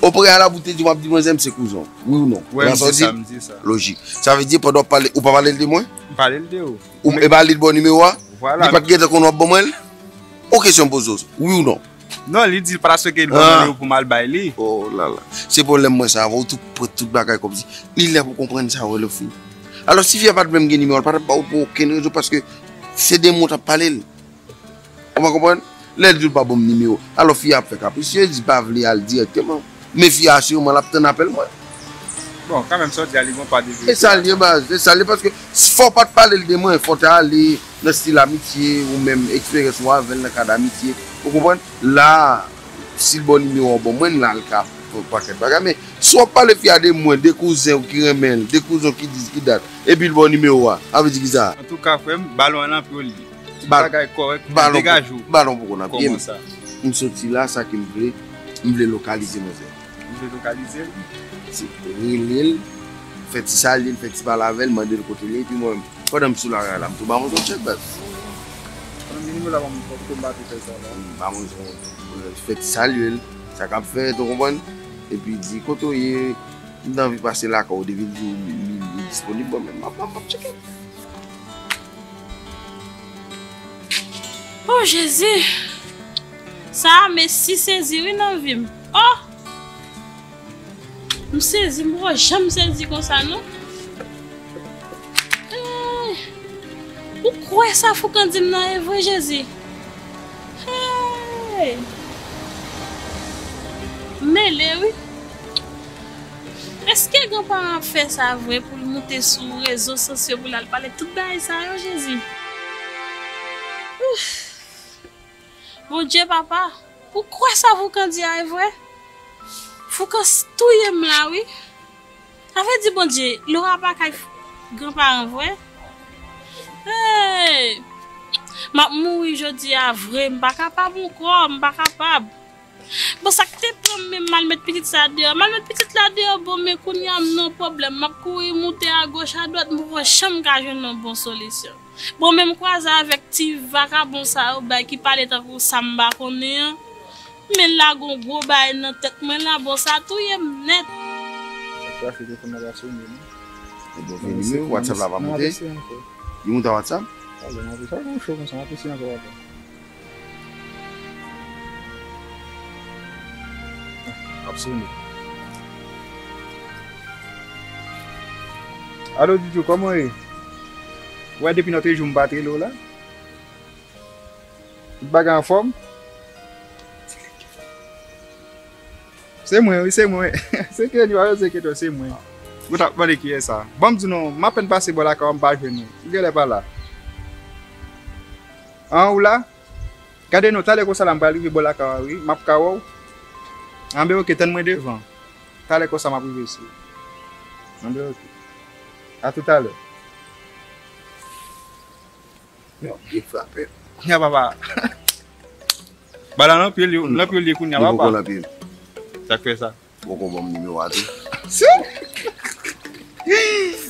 Ou prè a la pou te di w ap di manzè m se kouzen w. Wi ou non? Wi, m di sa, m di sa. Lojik. Sa vle di pandan w ap pale, ou pa pale l de mwen? M pale l de ou. Ou, e pa li t ba w nimewo a? Vwala. Li pa t gentan konn w ap ban mwen l? Yon kesyon m poze w. Wi ou non? Non, li di l pa ta swete l ban mwen l pou m al bay li. Oh la la. Se pwoblèm mwen sa avè w, ou tou pran tout bagay kòmsi. Li lè pou konprann sa, wè lè fini. Alò, si fi a pa t menm gen nimewo a, l pa t ap ba w pou okenn rezon, paske se de mwen w t ap pale l. Ou pa konprann? Lè l di l pa ban m nimewo. Alò, fi a ap fè kaprisye, di pa vle al dirèkteman. Men fi a asireman l ap tann apèl mwen. Bon, kanmenm, sa w di a, li gon pa de verite ladan. E sa l ye, baz, e sa l ye, paske si fò w pa t pale l de mwen, fò w ta ale nan stil amitye, ou menm eksperyans ou avè l nan kad amitye. Ou konprann? La, si l ba w nimewo a, w ban mwen l, la l ka fè yon pakèt bagay. Men, si w ap pale fi a de mwen, de kouzen w ki renmen l, de kouzen w ki di, ki dat, epi l ba w nimewo a, sa vle di kisa? Antouka, frè m, balon an nan pye w li ye. Tout bagay kòrèk, degaje w. Balon poko nan pye m. Kòman sa? M soti la, sa ke m vle, m vle lokalize manzè. Ou vle lokalize l? Se rele l, fè ti salye l, fè ti pale avè l, mande l kote l ye, epi mwen, pandan m sou larèl la, m tou ba manzè yon tchèk, baz. Pandan m gen nimewo la, ban m, kote m pa tou fè sa la. M ba manzè yon, fè ti salye l, sa k ap fèt, ou konprann? Epi di kote w ye, m t anvi pase lakay ou, depi l di w li, li, li disponib, bon, men m ap, m ap, m ap tcheke. Oh, Jezi! Sa a, men si sezi wi nan vi m. Oh! M sezi, m poko janm sezi konsa, non. Hey! Ou kwè sa Foukan di m nan e vre, Jezi? Hey! M mele, wi. Èske granparan ap fè sa vre pou l moute sou rezo sosyo pou l al pale tout bagay sa yo, Jezi? Ouf! Bondye, papa, ou kwè sa Foukan di a e vre? Foukan s-, touye m la, wi. Sa vle di, Bondye, Lora pa kay f-, granparan vre? Hey! M ap mouri jodi a vre, m pa kapab ankò, m pa kapab. Bon, sa k te pran m menm m al met pitit sa deyò? M al met pitit la deyò, bon, men kounye a m nan pwoblèm. M ap kouri moute agoch adwat, m poko janm ka jwenn yon bon solisyon. Bon, men m kwaze avèk ti vakabon sa yo bay ki pale tankou sa m pa konnen an. Men la gon gwo bagay nan tèt mwen la, bon, sa touye m nèt. Sa k pase, telefòn nan pa sonnen non. Ebyen, vini, WhatsApp la pa monte. Li monte a WhatsApp? Pale, m apresye. Sa yon show konsa, m apresye ankò, papa. Ap sonnen. Alo, Djoudjou, kòman w ye? Ou wè, depi nan te jou m pa t rele w la. Tout bagay anfòm? Se mwen, wi, se mwen. Se Kenny, pa se Kenny, se mwen. Ou t ap mande kiyès sa? Ban m di w non, m apèn pase bò lakay ou, m pa jwenn ou. Ou genlè pa la. An, ou la? Gade non, talè konsa la, m pral rive bò lakay ou a, wi. M ap ka wè w. Anben, oke, tann mwen devan. Talè konsa, m ap rive isi. Anben, oke. A toutalè. Yo, byen frape. Kounye a, papa. Bal la nan pye l, yo, nan pye l ye kounye a, papa. Li poko nan pye m. Sa k fè sa? Poko ban m nimewo a tou. Se,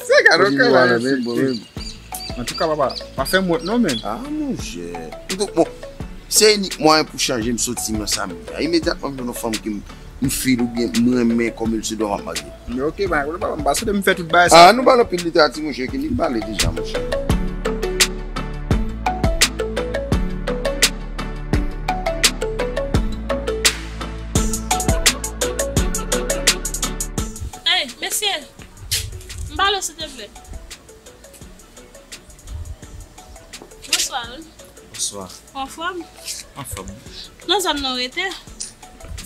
se gade yon kanay. Antouka, papa, pa fè m wont non, men. Ah, monchè. Bon, se inik mwayen pou chanje m soti nan sa m ye a. Imedyatman m jwenn yon fanm ke m, m feel oubyen m renmen kòm il se dwa, m ap marye. Men oke, pa gen pwoblèm, papa, m pa swete m fè tout bagay sa. Ah, nou pale anpil literati, monchè, Kenny, m pale deja, monchè. Hey, mesye, m pale w, silteplè. Bonswa, wi. Bonswa. Ou anfòm? Anfòm. Nan zòn nan w rete?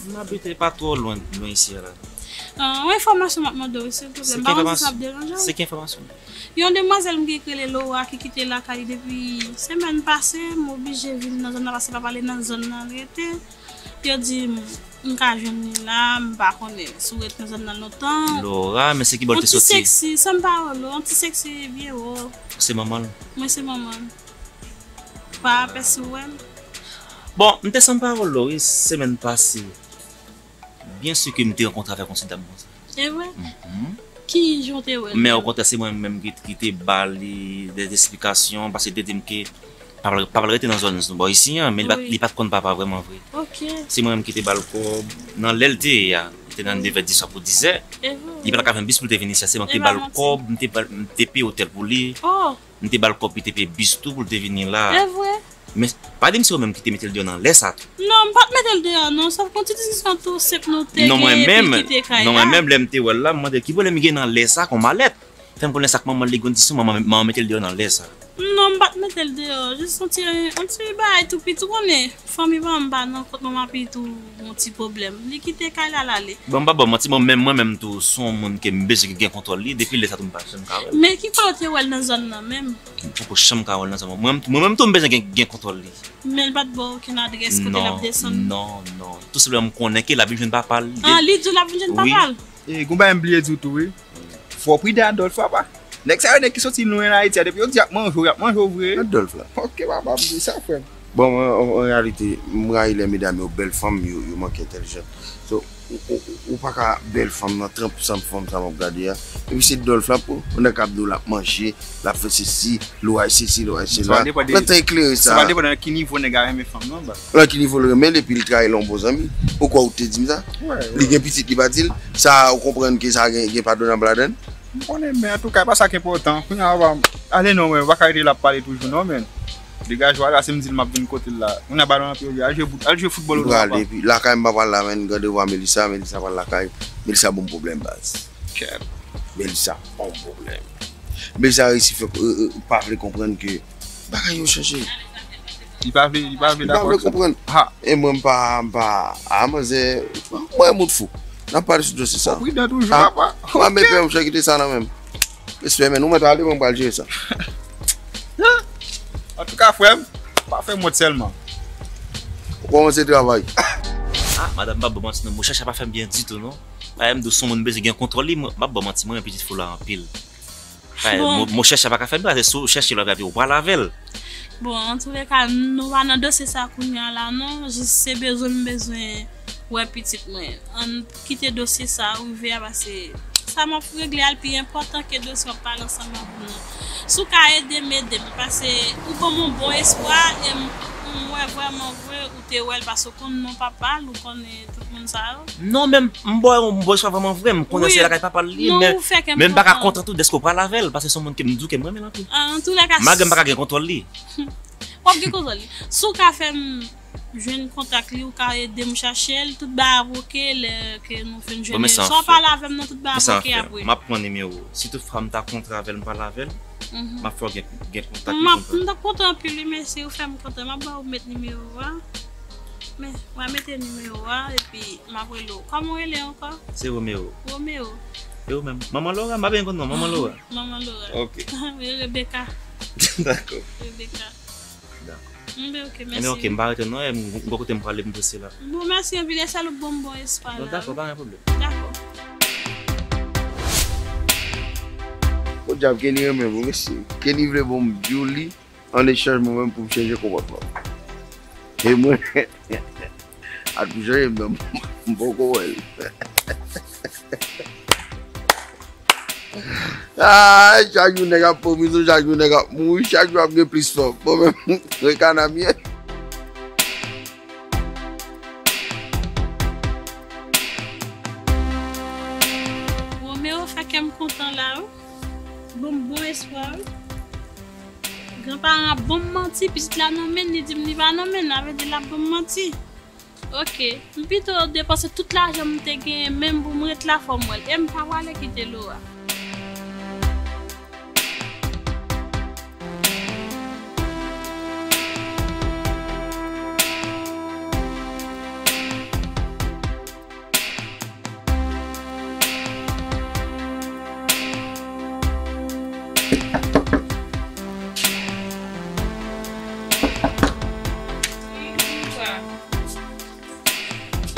M abite pa twò lwen, lwen isi a la. Ah, yon enfòmasyon m ap mande w, silteplè. M pa konn si sa ap deranje w. Se ki enfòmasyon? Yon demwazèl m gen ki rele Laura ki kite lakay li depi semèn pase, m oblije vin nan zòn nan paske papa li nan zòn nan l rete. Yo di m, m ka jwenn li la, m pa konnen si w ret nan zòn nan lontan. Laura, men se ki bò l te soti? Yon ti seksi, san pawolo, yon ti seksi byen wo. Se manman l? Mwen se manman l. Pa apèsi w wè l. Bon, m te san pawolo, wi, semèn pase. Byen si ke m te rankontre avèk yon ti dam konsa. E vre? Mhm. Ki jan w te wè l? Men okontrè, se mwen menm ki, ki te ba li de, de esplikasyon, paske li te di m ke papa l, papa l rete nan zòn bò isi an, men li pa t, wi, li pa t konn papa vrèman vre. Ok. Se mwen menm ki te ba l kòb, nan lè l te ye a, li te nan nevè, diswa pou dizè. E vre? Li pa t ka jwenn bis pou l te vin isi a, se mwen ki te ba l kòb, m te ba l, m te peye otèl pou li. Oh! M te ba l kòb pou li te peye bis tou pou l te vini la. E vre? Men, pa di m se ou menm ki te mete l deyò nan lè sa tou. Non, m pa t mete l deyò non, sòf yon ti diskisyon tou senp nou te gen, epi l kite kay la. Non, mwen menm, non, mwen menm, lè m te wè l la, m mande l ki pwoblèm li gen nan lè sa, kon malèt. Fè m konnen sa k manman l, li gen yon diskisyon, manman, manman mete l deyò nan lè sa. Non, m pa t mete l deyò, jis yon ti, yon ti bagay tou piti, ou konnen, fanmi pa m pa nan kont manman pi tou yon ti pwoblèm. Li kite kay la, l ale. Bon, m pa ba w manti, mwen menm, mwen menm tou, se yon moun ke m bezwen gen kontwòl li, depi lè sa tou m pa janm ka wè l. Men ki kote w te wè l nan zòn nan menm? M poko janm ka wè l nan zòn nan. Mwen, mwen menm tou m bezwen gen, gen kontwòl li. Men l pa t ba w okenn adrès kote l ap desann? Non, non. Tou senpleman m konnen ke l ap vin jwenn papa l. Ah, li di w l ap vin jwenn papa l? Wi. E, gon bagay m bliye di w tou, wi. Fò w pridan Adolphe, papa. Nèg sa yo, nèg ki soti lwen Ayiti a, depi yo di y ap manje w, y ap manje w vre. Adolphe la. Ok, papa, m di sa, frè m. Bon, an, an, an reyalite, m rayi lè medam yo bèl fanm, yo, yo manke entèlijan. So, ou, ou, ou, ou pa ka bèl fanm nan, tranp san fanm sa m ap gade a. Epi se Dolph la, pou, pou nèg k ap di w l ap manje, l ap fè sesi, l ap sesi, l ap sela. Nan tan eklere sa. Sa va depann nan ki nivo nèg a renmen fanm nan, baz. Nan ki nivo l renmen l, epi l trayi l yon bon zanmi. Ou kwè ou te di m sa? Li gen pitit, li pa di l. Sa, ou konprann ke sa gen, gen padonab ladan l? M konnen, men antouka, e pa sa k enpòtan. Kounye a, papa, ale non, men, ou pa ka rete la ap pale toujou, non, men. Degaje w, ale, se m di l m ap vin kote l la. Kounye a, balon nan pye w, al jwe bout, al jwe foutbòl ou non, papa. Epi lakay m pa pral la, men, gade w a Melissa, Melissa pral lakay. Melissa ban m pwoblèm, baz. Kèt. Melissa ban m pwoblèm. Melissa resi fè, euh, euh, pa vle konprann ke bagay yo chanje. Li pa vle, li pa vle dakò ak sa. Li pa vle konprann. Ha. E mwen, m pa, m pa, a, manzè, mwen, moun fou. N ap pale sou dosye sa. Fò pridan toujou, papa. M ap mete pè, monchè, kite sa nan men m. Respè, men, ou mèt ale, mwen, m pral jere sa. Antouka, frè m, pa fè m wont sèlman. Ou kòmanse travay. Ah, madanm, m pa ba w manti, non. Monchè, sa pa fè m byen ditou, non. Paske m di w, se yon moun bezwen gen kontwòl li, mwen, m pa ba w manti, mwen, pitit fou la anpil. Bon. Mo, mo chèche pa ka fè m, paske si w chèche l, w ap di w pral avè l. Bon, antouleka, nou pa nan dosye sa kounye a la, non. Jis se bezwen m bezwen Wè pitit mwen, ann kite dosye sa a rive a, pase sa m ap regle a l pi enpòtan ke dosye w ap pale ansanm avè m nan. Si w ka ede m, ede m, pase ou ban m yon bon espwa, e m, m wè vrèman vre ou te wè l, pase w konn non papa l, ou konnen tout moun sa yo. Non, men m ba w yon bon espwa vrèman vre, m konnen se lakay papa l li, men men m pa ka kontan tou dèske w pral avè l, pase se yon moun ke m di w ke m renmen l anpil. Malgre m pa ka gen kontwòl li. W ap gen kontwòl li. Si w ka fè m jwenn kontak li, ou ka ede m chache l, tout bagay ap oke, lè ke nou fin jwenn. Sa w pale avè m nan, tout bagay ap oke apre. M ap pran nimewo w. Si toutfwa m ta kontre avè l, m pale avè l, m ap fè w gen, gen kontak li konsa. M t ap kontan anpil wi, mèsi, ou fè m kontan. M ap ba w met nimewo a. Men, m a mete nimewo a, epi m ap rele w. Kòman w rele ankò? Se Romeo. Romeo. E ou menm? Manman Laura? M pa byen konn non, Manman Laura. Manman Laura. Ok. Rebecca. Dakò. Rebecca. Dakò. Enben, ok, mèsi. Enben, ok, m pa rete non, e m gon kote m prale, m prese la. Bon, mèsi anpil, e sèl ou ban m bon espwa la. Bon, dakò, pa gen pwoblèm. Dakò. Podyab, Kenny renmen m wi, mesye. Kenny vle ban m Julie, an echanj mwen menm pou m chanje konpòtman m. E mwen, ak m chanje m nan, m poko wè l. Ay, chak jou nèg ap pran prizon, chak jou nèg ap mouri, chak jou ap gen plis fòm. Bon, men, rekanamye. Romeo fè kè m kontan la, wi. Bon, bon espwa, wi. Granparan ap ban m manti, pitit la nan men l, li di m li pa nan men l, sa vle di l ap ban m manti. Ok, m pito depanse tout lajan m te genyen menm pou m ret la fò m wè l. E m pa prale kite Laura.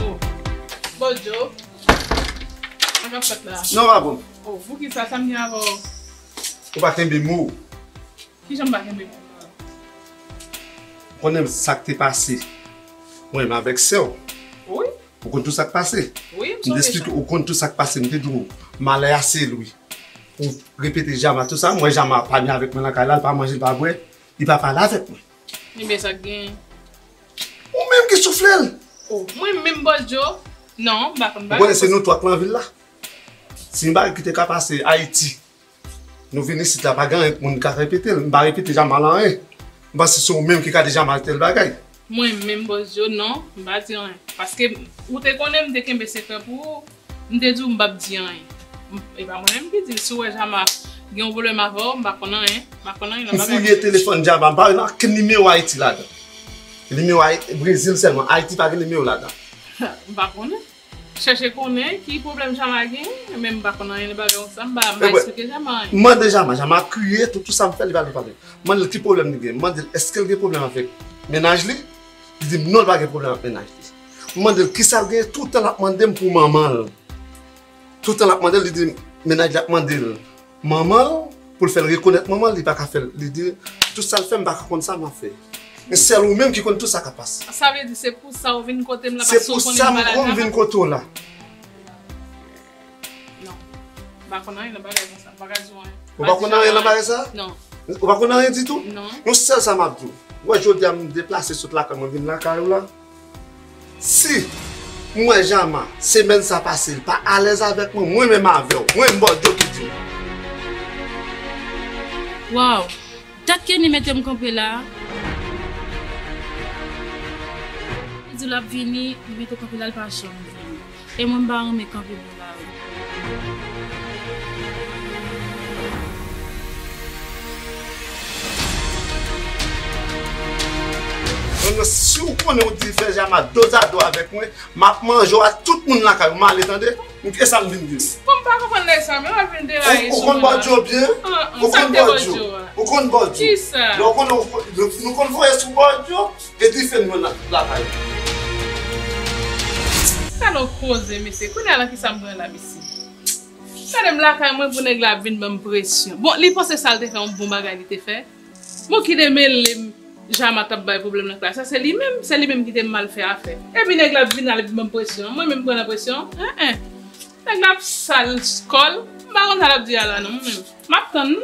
Oh, Bòdyo. Sa k ap fèt la? Non, pa bon. Oh, poukisa, sa m gen avè w? Ou pa kenbe mo w. Kijan m pa kenbe mo m nan? Ou konnen sa k te pase mwen menm avèk sè w. Wi. Ou konn tout sa k pase? Wi, m sonje sa. M te esplike w, ou konn tout sa k pase. M te di w, malè a se l wi. Ou repete Jama tout sa. M wè Jama pa byen avèk mwen nan kay la, li pa manje, li pa bwè, li pa pale avèk mwen. Ebyen, sa k genyen? Ou menm ki soufle l. Oh, mwen menm, Bòdyo? Non, m pa konn bagay konsa. Ou konnen se nou twa k nan vil la. Si yon bagay ki te ka pase Ayiti, nou vin isit la, pa gen anyen moun ka repete l. M pa repete Jama anyen. M panse se ou menm ki ka di Jama tèl bagay. Mwen menm, Bòdyo, non, m pa di anyen. Paske ou te konnen m te kenbe sekrè pou ou. M te di w m p ap di anyen. M, e pa mwen menm ki di l. Si w wè Jama gen yon pwoblèm avè w, m pa konn anyen. M pa konn anyen nan bagay. M fouye telefòn Jama, m pa wè nan okenn nimewo Ayiti ladan. Nimewo Ayi-, Brezil sèlman. Ayiti pa gen nimewo ladan. M pa konnen. Chèche konnen ki pwoblèm Jama genyen, men m pa konn anyen nan bagay konsa. M pa, m pa eksplike Jama anyen. M mande Jama, Jama ap kriye, tout, tout sa m fè, li pa vle pale. M mande l ki pwoblèm li gen. M mande l èske l gen pwoblèm avèk mennaj li. Li di m non, l pa gen pwoblèm ak mennaj li. M mande l kisa l genyen, tout tan l ap mande m pou manman l. Tout tan l ap mande l, li di mennaj li ap mande l manman l, pou l fè l rekonèt manman l, li pa ka fè l. Li di, tout sa l fè, m pa ka konn sa m ap fè. Men sèl ou menm ki konn tout sa k ap pase. Sa vle di se pou sa w vin kote m la, paske w konnen m pa la. Se pou sa m vin kote w la. Non. M pa konn anyen nan bagay konsa. M pa ka di w anyen. Ou pa konn anyen nan bagay sa? Non. Ou pa konn anyen ditou? Non. Yon sèl sa m ap di w. Ou wè jodi a m deplase sot lakay mwen vin lakay ou la. Si m wè Jama, semèn sa pase, l pa alèz avèk mwen, mwen menm avè w, mwen m Bòdyo ki di w. Waw! Dat Kenny mete m kanpe la a. Li di l ap vini, li mete kanpe la, li pa janm vini. E mwen m pa renmen kanpe bò lari. Mwen, si w konnen w di fè Jama dozado avèk mwen, m ap manje w ak tout moun lakay ou, m ale tande. E sa m vin di w. Bon, m pa konprann lè sa, men w ap vin deraye sou moun nan. Ou konn Bòdyo byen? Ou konn Bòdyo? Ou konn Bòdyo? Kisa? Lè w konnen, nou konn voye sou Bòdyo, e dife nou nan lakay. Gade yon koze, mesye. Kounye a la, kisa m pran la, mesye? Gade m lakay mwen pou nèg la ap vin ban m presyon. Bon, li panse sa l te fè, yon bon bagay li te fè. Bon, kite mele m. Jama t ap bay pwoblèm nan klas la, se li menm, se li menm ki te mal fè afè. Epi nèg la ap vin al epi ban m presyon. Mwen menm pran nan presyon? Hein, hein. Nèg la ap sal kò l. M pa konn sa l ap di a la non, mwen menm. M ap tann wi.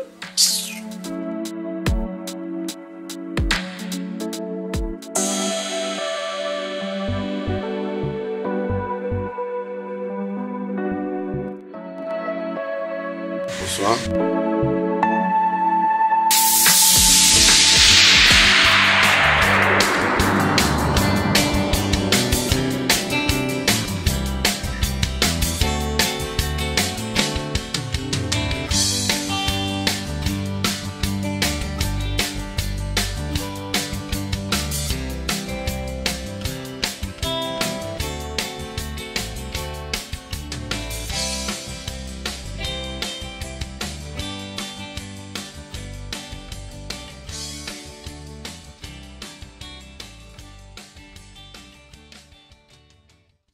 Bonswa.